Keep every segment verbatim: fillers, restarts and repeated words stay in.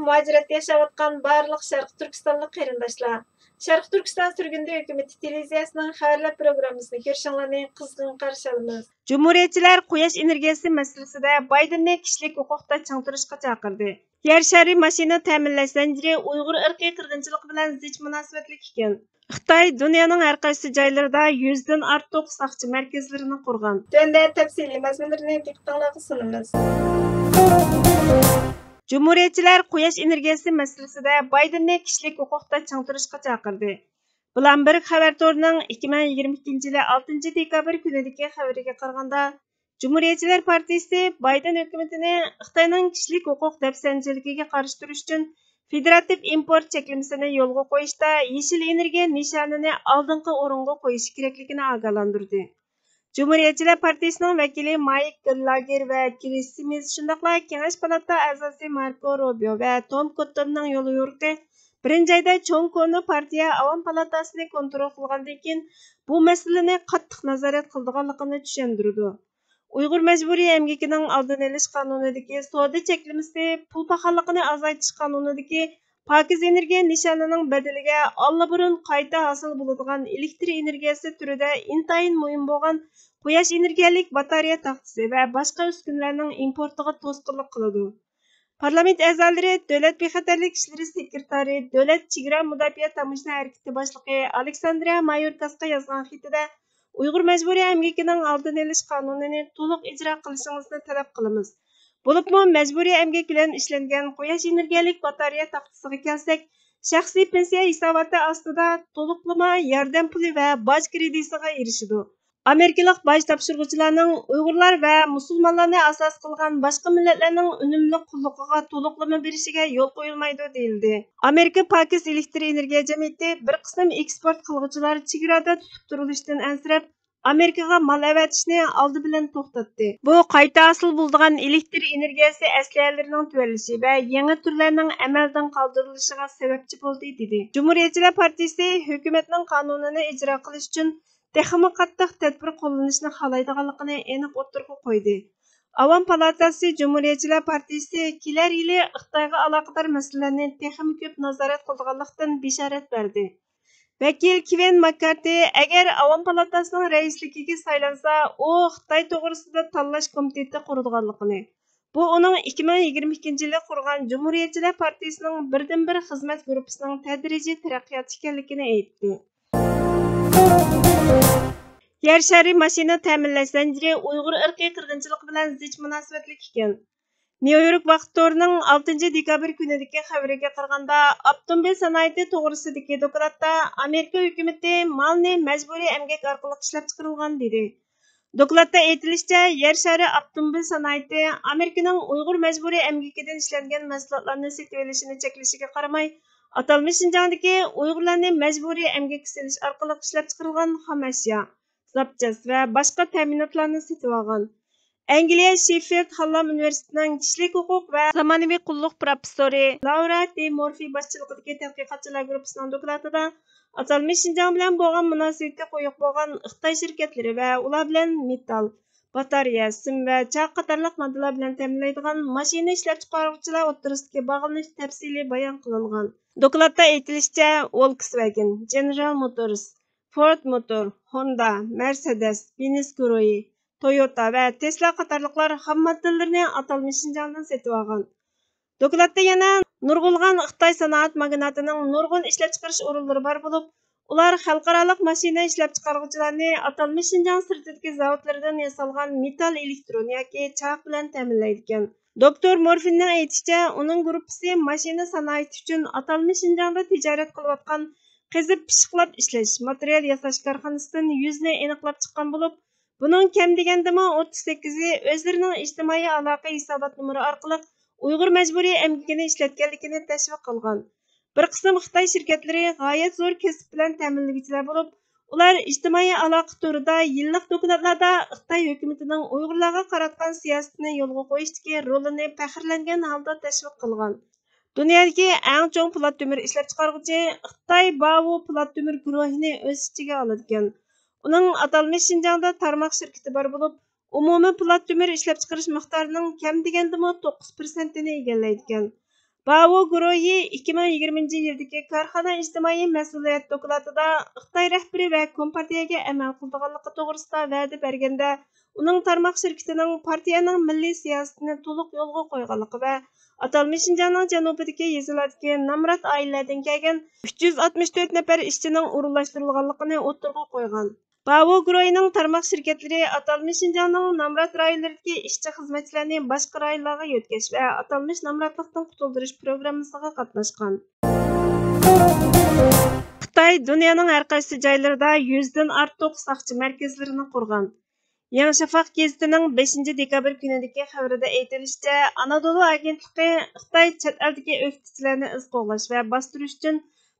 مۇھاجىرەتتە ياشاۋاتقان بارلىق شەرقىي تۈركىستانلىق قېرىنداشلار، شەرقىي تۈركىستان سۈرگۈندە ھۆكۈمىتى تېلېۋىزىيەسىنىڭ خەۋەرلەر پروگراممىسىنى كۆرۈشۈڭلارنى قىزغىن قارشى ئالىمىز. جۇمھۇرىيەتچىلەر قۇياش ئېنېرگىيەسى مەسىلىسىدە بايدېننى كىشىلىك ھوقۇقتا چىڭ تۇرۇشقا چاقىردى. يەر شارى ماشىنا تەمىنلەش زەنجىرى ئۇيغۇر ئىرقىي قىرغىنچىلىقى بىلەن زىچ مۇناسىۋەتلىك ئىكەن. خىتاي دۇنيانىڭ ھەر قايسى جايلىرىدا يۈزدىن ئارتۇق ساقچى مەركەزلىرىنى قۇرغان. تۆۋەندە تەپسىلىي مەزمۇنلىرىنى دىققىتىڭلارغا سۇنىمىز. جۇمھۇرىيەتچىلەر قۇياش ئېنېرگىيەسى مەسىلىسىدە بايدېننى كىشىلىك ھوقۇقتا چىڭ تۇرۇشقا چاقىردى. بلومبېرگ خەۋەر تورىنىڭ ئىككى مىڭ يىگىرمە ئىككىنچى يىلى ئالتىنچى دېكابىر كۈنىدىكى خەۋىرىگە قارىغاندا، جۇمھۇرىيەتچىلەر پارتىيىسى بايدېن ھۆكۈمىتىنى خىتاينىڭ كىشىلىك ھوقۇق دەپسەندىچىلىكىگە قارشى تۇرۇش ئۈچۈن فېدېراتىپ ئىمپورت چەكلىمىسىنى يولغا قويۇشتا يېشىل ئېنېرگىيە نىشانىنى ئالدىنقى ئورۇنغا قويۇشى كېرەكلىكىنى ئاگاھلاندۇردى. جۇمھۇرىيەتچىلەر پارتىيىسىنىڭ ۋەكىلى مايك گېللاگېر ۋە كرىس سمىز، شۇنداقلا كېڭەش پالاتا ئەزاسى ماركو روبىيو ۋە توم كوتتوننىڭ يوليورۇقى بىرىنچى ئايدا چوڭ كونا پارتىيە ئاۋام پالاتاسىنى كونترول قىلغاندىن كېيىن، بۇ مەسىلىنى قاتتىق نازارەت قىلىدىغانلىقىنى چۈشەندۈرىدۇ. ئۇيغۇر مەجبۇرىي ئەمگىكىنىڭ ئالدىنى ئېلىش قانۇنىدىكى سودا چەكلىمىسى، پۇل پاخاللىقىنى ئازايتىش قانۇنىدىكى پاكىز ئېنېرگىيە نىشانىنىڭ بەدىلىگە ئاللىبۇرۇن قايتا ھاسىل بولىدىغان ئېلېكتر ئېنېرگىيەسى تۈرىدە ئىنتايىن مۇھىم بولغان قۇياش ئېنېرگىيەلىك باتارېيە تاختىسى ۋە باشقا ئۈسكۈنىلەرنىڭ ئىمپورتىغا توسقۇنلۇق قىلىدۇ. پارلامېنت ئەزالىرى دۆلەت بىخەتەرلىك ئىشلىرى سېكرېتارى، دۆلەت چېگرا مۇداپىئە تاموژنا ھەرىكىتى باشلىقى ئالېكساندرا مايوركاسقا يازغان خېتىدە، ئۇيغۇر مەجبۇرىي ئەمگىكىنىڭ ئالدىنى ئېلىش قانۇنىنى تولۇق ئىجرا قىلىشىڭىزنى تەلەپ قىلىمىز. بولۇپمۇ مەجبۇرىي ئەمگەك بىلەن ئىشلەنگەن قۇياش ئېنېرگىيەلىك باتارېيە تاختىسىغا كەلسەك، شەخسىي پېنسىيە ھېساباتى ئاستىدا تولۇقلىما، ياردەم پۇلى ۋە باج كرېدىتىغا ئېرىشىدۇ. ئامېرىكىلىق باج تاپشۇرغۇچىلارنىڭ ئۇيغۇرلار ۋە مۇسۇلمانلارنى ئاساس قىلغان باشقا مىللەتلەرنىڭ ئۈنۈملۈك قۇللۇقىغا تولۇقلىما بېرىشىگە يول قويۇلمايدۇ، دېيىلدى. ئامېرىكا پاكىز ئېلېكتر ئېنېرگىيە جەمئىيىتى بىر قىسىم ئېكسپورت قىلغۇچىلار چېگرادا تۇتۇپ تۇرۇلۇشتىن ئەنسىرەپ، ئامېرىكىغا مال ئەۋەتىشنى ئالدى بىلەن توختاتتى. بۇ قايتا ھاسىل بولىدىغان ئېلېكتر ئېنېرگىيەسى ئەسلىھەلىرىنىڭ تۆۋەنلىشى ۋە يېڭى تۈرلەرنىڭ ئەمەلدىن قالدۇرۇلۇشىغا سەۋەبچى بولدى، دېدى. جۇمھۇرىيەتچىلەر پارتىيىسى ھۆكۈمەتنىڭ قانۇنىنى ئىجرا قىلىش ئۈچۈن تېخىمۇ قاتتىق تەدبىر قوللىنىشنى خالايدىغانلىقىنى ئېنىق ئوتتۇرىغا قويدى. ئاۋام پالاتاسى جۇمھۇرىيەتچىلەر پارتىيىسى كېلەر يىلى خىتايغا ئالاقىدار مەسىلىلەرنى تېخىمۇ كۆپ نازارەت قىلىدىغانلىقتىن بېشارەت بەردى. ۋەكىل كېۋىن ماككارتى ئەگەر ئاۋام پالاتاسىنىڭ رەئىسلىكىگە سايلانسا، ئۇ خىتاي توغرىسىدا تاللاش كومىتېتى قۇرىدىغانلىقىنى، بۇ ئۇنىڭ ئىككى مىڭ يىگىرمە ئىككىنچى يىلى قۇرغان جۇمھۇرىيەتچىلەر پارتىيىسىنىڭ بىردىنبىر خىزمەت گۇرۇپپىسىنىڭ تەدرىجىي تەرەققىياتى ئىكەنلىكىنى ئېيتتى. يەر شارى ماشىنا تەمىنلەش زەنجىرى ئۇيغۇر ئىرقىي قىرغىنچىلىقى بىلەن زىچ مۇناسىۋەتلىك ئىكەن. نيۇ يورك ۋاقىت تورىنىڭ ئالتىنچى دېكابىر كۈنىدىكى خەۋىرىگە قارىغاندا، ئاپتوموبىل سانائىتى توغرىسىدىكى دوكلاتتا ئامېرىكا ھۆكۈمىتى مالنى مەجبۇرىي ئەمگەك ئارقىلىق ئىشلەپچىقىرىلغان دېدى. دوكلاتتا ئېيتىلىشىچە، يەر شارى ئاپتوموبىل سانائىتى ئامېرىكىنىڭ ئۇيغۇر مەجبۇرىي ئەمگىكىدىن ئىشلەنگەن مەھسۇلاتلارنى سېتىۋېلىشىنى چەكلىشىگە قارىماي، ئاتالمىش شىنجاڭدىكى ئۇيغۇرلارنى مەجبۇرىي ئەمگەككە سېلىش ئارقىلىق ئىشلەپچىقىرىلغان خام ئەشيا، زاپچاس ۋە باشقا تەمىناتلارنى سېتىۋالغان. ئەنگلىيە شېففىلد خانلام ئۇنىۋېرسىتېتىنىڭ كىشىلىك ھوقۇق ۋە زامانىۋى قۇللۇق پروفېسسورى لاۋرا دې مورفى باشچىلىقىدىكى تەتقىقاتچىلار گۇرۇپپىسىنىڭ دوكلاتىدا ئاتالمىش شىنجاڭ بىلەن بولغان مۇناسىۋىتى قويۇق بولغان خىتاي شىركەتلىرى ۋە ئۇلار بىلەن مېتال، باتارېيە، سىم ۋە چاق قاتارلىق ماددىلار بىلەن تەمىنلەيدىغان ماشىنا ئىشلەپچىقارغۇچىلار ئوتتۇرىسىدىكى باغلىنىش تەپسىلىي بايان قىلىنغان. دوكلاتتا ئېيتىلىشىچە، ۋولكسۋاگېن، جېنېرال موتورس، فورد موتور، ھوندا، مەرسېدېس، بېنز گۇرۇھى، تويوتا ۋە تېسلا قاتارلىقلار خام ماددىلىرىنى ئاتالمىش شىنجاڭدىن سېتىۋالغان. دوكلاتتا يەنە نۇرغۇنلىغان خىتاي سانائەت ماگناتىنىڭ نۇرغۇن ئىشلەپچىقىرىش ئورۇنلىرى بار بولۇپ، ئۇلار خەلقئارالىق ماشىنا ئىشلەپچىقارغۇچىلارنى ئاتالمىش شىنجاڭ سىرتىدىكى زاۋۇتلىرىدىن ياسالغان مېتال ئېلېكترون ياكى چاق بىلەن تەمىنلەيدىكەن. دوكتور مورفىننىڭ ئېيتىشىچە، ئۇنىڭ گۇرۇپپىسى ماشىنا سانائىتى ئۈچۈن ئاتالمىش شىنجاڭدا تىجارەت قىلىۋاتقان قېزىپ پىششىقلاپ ئىشلەش، ماتېرىيال ياساش كارخانىسىدىن يۈزنى ئېنىقلاپ چىققان بولۇپ، بۇنىڭ كەم دېگەندىمۇ ئوتتۇز سەككىزى ئۆزلىرىنىڭ ئىجتىمائىي ئالاقە ھېسابات نومۇرى ئارقىلىق ئۇيغۇر مەجبۇرىي ئەمگىكىنى ئىشلەتكەنلىكىنى تەشۋىق قىلغان. بىر قىسىم خىتاي شىركەتلىرى غايەت زور كەسىپ بىلەن تەمىنلىگۈچىلەر بولۇپ، ئۇلار ئىجتىمائىي ئالاقە تورىدا يىللىق دوكلاتلاردا خىتاي ھۆكۈمىتىنىڭ ئۇيغۇرلارغا قاراتقان سىياسىتىنى يولغا قويۇشتىكى رولىنى پەخىرلەنگەن ھالدا تەشۋىق قىلغان. دۇنيادىكى ئەڭ چوڭ پولات تۆمۈر ئىشلەپچىقارغۇچى خىتاي باۋۇ پولات تۆمۈر گۇرۇھىنى ئۆز ئىچىگە ئالىدىكەن. ئۇنىڭ ئاتالمىش شىنجاڭدا تارماق شىركىتى بار بولۇپ، ئومۇمىي پولات تۆمۈر ئىشلەپچىقىرىش مىقدارىنىڭ كەم دېگەندىمۇ توققۇز پىرسەنتىنى ئىگىلەيدىكەن. باۋو گۇرۇھى ئىككى مىڭ يىگىرمىنچى يىلدىكى كارخانا ئىجتىمائىي مەسئۇلىيەت دوكلاتىدا خىتاي رەھبىرى ۋە كومپارتىيەگە ئەمەل قىلىدىغانلىقى توغرىسىدا ۋەدە بەرگەندە، ئۇنىڭ تارماق شىركىتىنىڭ پارتىيەنىڭ مىللىي سىياسىتىنى تولۇق يولغا قويغانلىقى ۋە ئاتالمىش شىنجاڭنىڭ جەنۇبىدىكى يېزىلاردىكى نامرات ئائىلىلەردىن كەلگەن ئۈچ يۈز ئاتمىش تۆت نەپەر ئىشچىنىڭ ئورۇنلاشتۇرۇلغانلىقىنى ئوتتۇرىغا قويغان. باۋو گۇرۇھىنىڭ تارماق شىركەتلىرى ئاتالمىش شىنجاڭنىڭ نامرات رايونلىرىدىكى ئىشچى خىزمەتچىلەرنى باشقا رايونلارغا يۆتكەش ۋە ئاتالمىش نامراتلىقتىن قۇتۇلدۇرۇش پروگراممىسىغا قاتناشقان. خىتاي دۇنيانىڭ ھەر قايسى جايلىرىدا يۈزدىن ئارتۇق ساقچى مەركەزلىرىنى قۇرغان. يېڭى شەفەق گېزىتىنىڭ بەشىنچى دېكابىر كۈنىدىكى خەۋىرىدە ئېيتىلىشىچە، ئانادولۇ ئاگېنتلىقى خىتاي چەت ئەلدىكى ئۆكتىچىلەرنى ئىز قوغلاش ۋە باستۇرۇش ئۈچۈن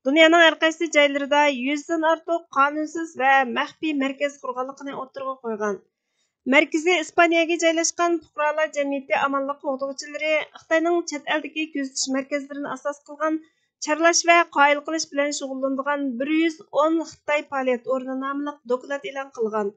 دۇنيانىڭ ھەر قايسى جايلىرىدا يۈزدىن ئارتۇق قانۇنسىز ۋە مەخپىي مەركەز قۇرغانلىقىنى ئوتتۇرىغا قويغان. مەركىزى ئىسپانىيەگە جايلاشقان پۇقرالار جەمئىيىتى ئامانلىق قوغدىغۇچىلىرى خىتاينىڭ چەت ئەلدىكى كۆزىتىش مەركەزلىرىنى ئاساس قىلغان چارلاش ۋە قايىل قىلىش بىلەن شۇغۇللىنىدىغان بىر يۈز ئون خىتاي پائالىيەت ئورنى ناملىق دوكلات ئېلان قىلغان.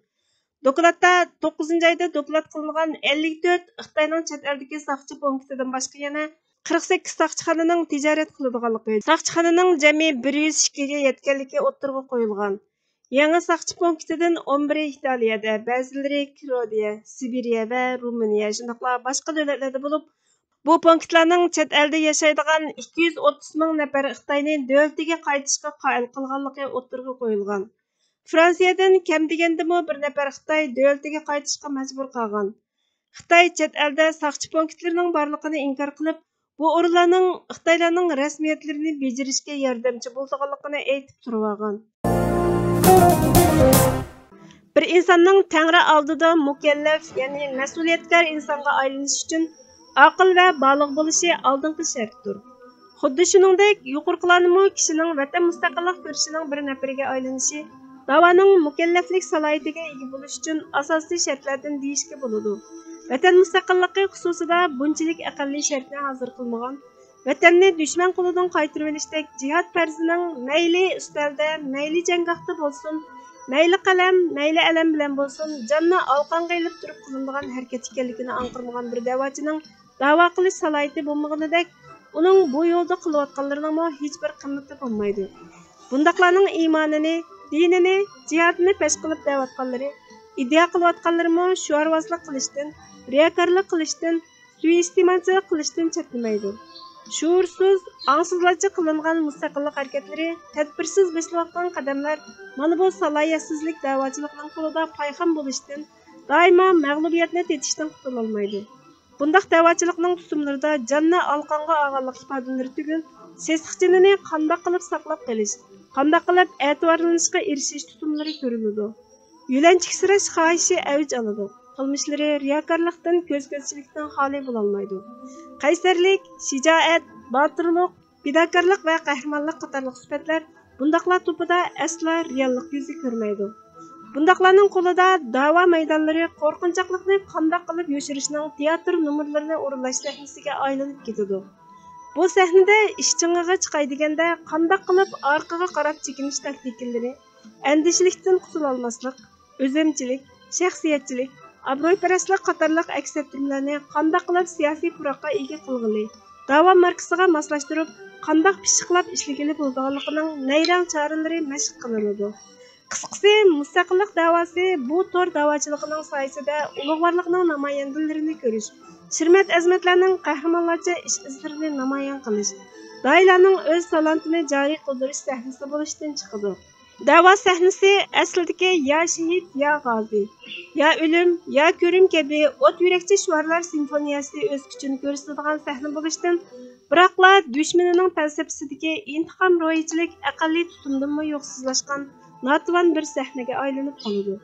دوكلاتتا، توققۇزىنچى ئايدا دوكلات قىلىنغان ئەللىك تۆت خىتاينىڭ چەت ئەلدىكى ساقچى پونكىتىدىن باشقا يەنە قىرىق سەككىز ساقچىخانىنىڭ تىجارەت قىلىدىغانلىقى، ساقچىخانىنىڭ جەمئىي بىر يۈز ئىككىگە يەتكەنلىكى ئوتتۇرىغا قويۇلغان. يېڭى ساقچى پونكىتىدىن ئون بىرى ئىتالىيەدە، بەزىلىرى كىرودىيە، سىبىرىيە ۋە رومىنىيە، شۇنداقلا باشقا دۆلەتلەردە بولۇپ، بۇ پونكىتلارنىڭ چەت ئەلدە ياشايدىغان ئىككى يۈز ئوتتۇز مىڭ نەپەر خىتاينى دۆلىتىگە قايتىشقا قايىل قىلغانلىقى ئوتتۇرىغا قويۇلغان. فرانسىيەدىن كەم دېگەندىمۇ بىر نەپەر خىتاي دۆلىتىگە قايتىشقا مەجبۇر قالغان. خىتاي چەت ئەلدە ساقچى پونكىتلىرىنىڭ بارلىقىنى ئىنكار قىلىپ، بۇ ئورۇنلارنىڭ خىتايلارنىڭ رەسمىيەتلىرىنى بېجىرىشكە ياردەمچى بولىدىغانلىقىنى ئېيتىپ تۇرۇۋالغان. بىر ئىنساننىڭ تەڭرى ئالدىدا مۇكەللەپ، يەنى مەسئۇلىيەتكار ئىنسانغا ئايلىنىشى ئۈچۈن ئاقىل ۋە بالىغ بولۇشى ئالدىنقى شەرتتۇر. خۇددى شۇنىڭدەك، يۇقىرىقىلارنىمۇ كىشىنىڭ ۋەتەن مۇستەقىللىق كۈرىشىنىڭ بىر نەپىرىگە ئايلىنىشى، داۋانىڭ مۇكەللەپلىك سالاھىيىتىگە ئىگە بولۇش ئۈچۈن ئاساسىي شەرتلەردىن دېيىشكە بولىدۇ. ۋەتەن مۇستەقىللىقى خۇسۇسىدا بۇنچىلىك ئەقەللىي شەرتنى ھازىر قىلمىغان، ۋەتەننى دۈشمەن قولىدىن قايتۇرۇۋېلىشتەك جىھاد پەرزىنىڭ مەيلى ئۈستەلدە، مەيلى جەڭگاھتا بولسۇن، مەيلى قەلەم، مەيلى ئەلەم بىلەن بولسۇن، جاننى ئالقانغا ئېلىپ تۇرۇپ قىلىنىدىغان ھەرىكەت ئىكەنلىكىنى ئاڭقىرمىغان بىر دەۋاچىنىڭ داۋا قىلىش سالاھىيىتى بولمىغىنىدەك، ئۇنىڭ بۇ يولدا قىلىۋاتقانلىرىنىڭمۇ ھېچبىر قىممىتى بولمايدۇ. بۇنداقلارنىڭ ئىمانىنى، دىنىنى، جىھادىنى پەش قىلىپ دەۋاتقانلىرى، ئىدىيە قىلىۋاتقانلىرىمۇ شوئارۋازلىق قىلىشتىن، رىياكارلىق قىلىشتىن، سۇيىئىستېمالچىلىق قىلىشتىن چەتنىمەيدۇ. شۇئۇرسىز، ئاڭسىزلارچە قىلىنغان مۇستەقىللىق ھەرىكەتلىرى، تەدبىرسىز بېسىلىۋاتقان قەدەملەر مانا بۇ سالاھىيەتسىزلىك دەۋاچىلىقىنىڭ قولىدا پايخان بولۇشتىن، دائىما مەغلۇبىيەتنى تېتىشتىن قۇتۇلالمايدۇ. بۇنداق دەۋاچىلىقنىڭ تۇتۇملىرىدا جاننى ئالقانغا ئالغانلىق ئىپادىلىرى تۈگۈل، سېسىق جېنىنى قانداق قىلىپ ساقلاپ قېلىش، قانداق قىلىپ ئەتىۋارلىنىشقا ئېرىشىش تۇتۇملىرى كۆرۈنىدۇ. يۆلەنچۈكسىرەش خاھىشى ئەۋج ئالىدۇ. قىلمىشلىرى رىياكارلىقتىن، كۆز-كۆزچىلىكتىن خالىي بولالمايدۇ. قەيسەرلىك، شىجائەت، باتۇرلۇق، پىداكارلىق ۋە قەھرىمانلىق قاتارلىق سۈپەتلەر بۇنداقلار توپىدا ئەسلا رېئاللىق يۈزى كۆرمەيدۇ. بۇنداقلارنىڭ قولىدا داۋا مەيدانلىرى قورقۇنچاقلىقنى قانداق قىلىپ يوشۇرۇشنىڭ تىياتىر نومۇرلىرىنى ئورۇنلاش سەھنىسىگە ئايلىنىپ كېتىدۇ. بۇ سەھنىدە ئىش چىڭىغا چىقاي دېگەندە، قانداق قىلىپ ئارقىغا قاراپ چېكىنىش تاكتىكىلىرى، ئەندىشىلىكتىن قۇتۇلالماسلىق، ئۆزەمچىلىك، شەخسىيەتچىلىك، ئابرۇيپەرەسلىك قاتارلىق ئەكس ئەتتۈرمىلەرنى قانداق قىلىپ سىياسىي پۇراققا ئىگە قىلغىلى، داۋا ماركىسىغا ماسلاشتۇرۇپ، قانداق پىششىقلاپ ئىشلىگىلى بولىدىغانلىقىنىڭ نەيرەڭ چارىلىرى مەشىق قىلىنىدۇ. قىسقىسى، مۇستەقىللىق داۋاسى بۇ تور داۋاچىلىقىنىڭ سايىسىدە ئۇلۇغۋارلىقنىڭ نامايەندىلىرىنى كۆرۈش، شىرمەت-ئەزىمەتلەرنىڭ قەھرىمانلارچە ئىش-ئىزلىرىنى نامايان قىلىش، داھىيلارنىڭ ئۆز تالانتىنى جارى قىلدۇرۇش سەھنىسى بولۇشتىن چىقىدۇ. دەۋا سەھنىسى ئەسلىدىكى يا شېھىت، يا غازى، يا ئۆلۈم، يا كۆرۈم كەبى ئوت يۈرەكچى شوئارلار سىمفونىيەسى ئۆز كۈچىنى كۆرسىتىدىغان سەھنە بولۇشتىن، بىراقلا دۈشمىنىنىڭ پەلسەپىسىدىكى ئىنتىقام روھىچىلىك ئەقەللىي تۇتۇمدىنمۇ يوقسۇزلاشقان ناتىۋان بىر سەھنىگە ئايلىنىپ قالىدۇ.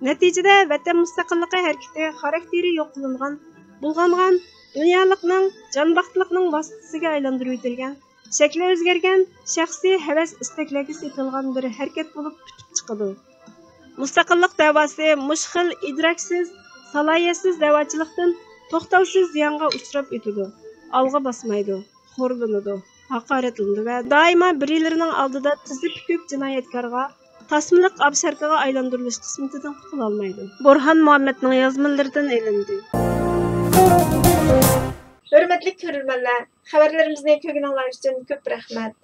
نەتىجىدە، ۋەتەن مۇستەقىللىقى ھەرىكىتى خاراكتېرى يوق قىلىنغان، بۇلغانغان، دۇنيالىقنىڭ جانباختىلىقنىڭ ۋاسىتىسىگە ئايلاندۇرۇۋېتىلگەن، شەكلى ئۆزگەرگەن، شەخسىي ھەۋەس-ئىستەكلەرگە سېتىلغان بىر ھەرىكەت بولۇپ پۈتۈپ چىقىدۇ. مۇستەقىللىق دەۋاسى مۇشۇ خىل ئىدراكسىز، سالاھىيەتسىز دەۋاچىلىقتىن توختاۋسىز زىيانغا ئۇچراپ ئۆتىدۇ، ئالغا باسمايدۇ، خورلىنىدۇ، ھاقارەتلىنىدۇ ۋە دائىما بىرىلىرىنىڭ ئالدىدا تىزى پۈكۈك جىنايەتكارغا، تاسمىلىق ئابشاركىغا ئايلاندۇرۇلۇش قىسمىتىدىن قۇتۇلالمايدۇ. بۇرھان مۇھەممەدنىڭ يازمىلىرىدىن ئېلىندى. ھۆرمەتلىك كۆرۈرمەنلەر، خەۋەرلىرىمىزنى كۆرگىنىڭلار ئۈچۈن كۆپ رەھمەت.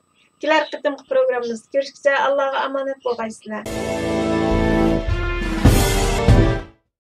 كېلەر قېتىمقى پروگراممىمىزدا كۆرۈشكىچە ئاللاغا ئامانەت بولغايسىلەر.